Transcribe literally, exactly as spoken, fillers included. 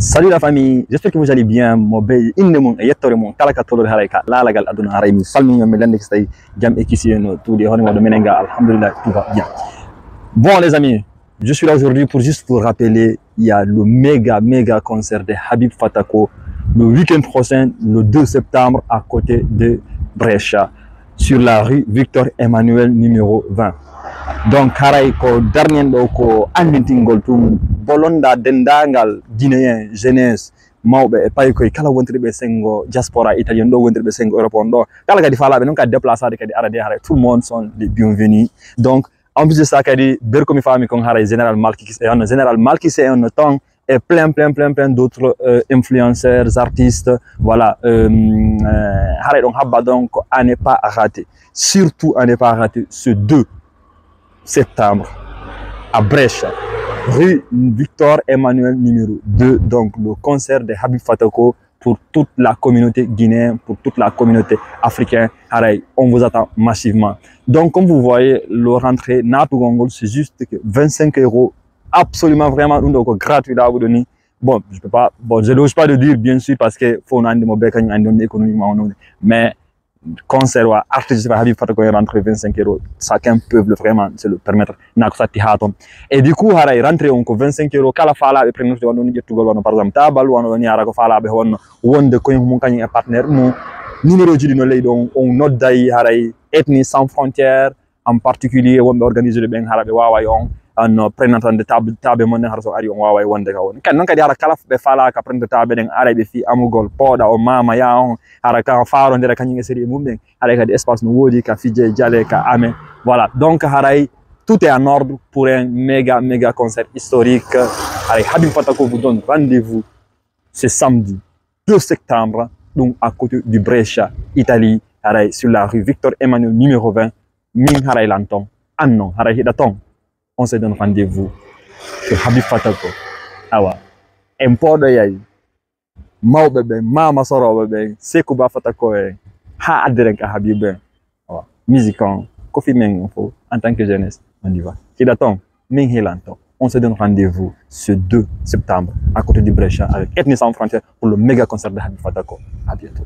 Salut la famille, j'espère que vous allez bien. Mo be inde mun e yettoore mun kala ka tolori haray ka laalagal aduna haray mi salmini on mi lande kisay jam e kisi no tuudi e hono moɗo menen ga alhamdulillah tout va bien. Bon les amis, je suis là aujourd'hui pour juste vous rappeler, il y a le méga méga concert de Habib Fatako le week-end prochain, le deux septembre à côté de Brescia, sur la rue Victor Emmanuel numéro vingt. Donc haray ko darnen ɗo ko andintingol tun bolonda dendagal guinéen jeunesse mawɓe e paykoy kala wontirɓe sengo diaspora italien ɗo wontirɓe sengo Europe on ɗo kala kadi faalaɓe non kadi déplacade kadi arade haray tout le monde sont les bienvenus. Donc en plus de ça kadi berko mi faami kon haray général Malkis e on général Malkis e on ton et plein plein plein plein d'autres euh, influenceurs artistes voilà euh, euh, haray ɗon habba donc à ne pas rater, surtout à ne pas rater ce deux septembre à Brescia, rue Victor Emmanuel numéro deux, donc le concert de Habib Fatako pour toute la communauté guinéenne, pour toute la communauté africaine. Haray, on vous attend massivement. Donc, comme vous voyez, le rentrée natugongol, c'est juste que vingt-cinq euros, absolument vraiment, ɗum ɗo ko gratuit là, vous donnez. Bon, je peux pas, bon, je n'ose pas le dire, bien sûr, parce que faut on andi mo be kanyum andi on économiquement, on, mais concert wa artiste fa Habib Fatako en rentrée vingt-cinq euros, chacun peut vraiment se le permettre. Nako satti ha ton. Et du coup, haray rentrée on ko vingt-cinq euros, kala faalaɓe prénoté wano ni ƴettugol wano par exemple tabal wano ni ara ko faalaɓe wonno wonde ko mun kanyum e partenaire mu numéro ji ɗi no leydi on on nodday haray Ethnie Sans Frontières en particulier wonɓe organisé ɓen hara ɓe waaway on an prenatande taabe mon nden hara so ari on waaway wonde ka woni kan non kadi hara kala ɓe faalaka prenata taabe ɗen aray ɓe fii amugol pooɗa o maama ya on hara ka faarondira kañum e sérieux mum ɓen haray kadi espace no woodi ka fije jale ka ame voilà donc haray tout est en ordre pour un méga méga concert historique haray Habib Fatako vous donne rendez-vous ce samedi deux septembre ɗum à côté du Brescia Italie haray sur la rue Victor Emmanuel numéro vingt min haray lan ton an non haray hiɗa ton on se donne rendez-vous to Habib Fatako awa en pooɗoyay mawɓe ɓen mama sorooɓe ɓen Seku Ba Fatako en ha addiren ka Habib en awa musique on ko fi men on fof en tant que jeunesse on y va hiɗa ton min hilan ton on se donne rendez-vous ce deux septembre à côté du Brescia avec Ethnie Sans Frontières pour le méga concert de Habib Fatako à bientôt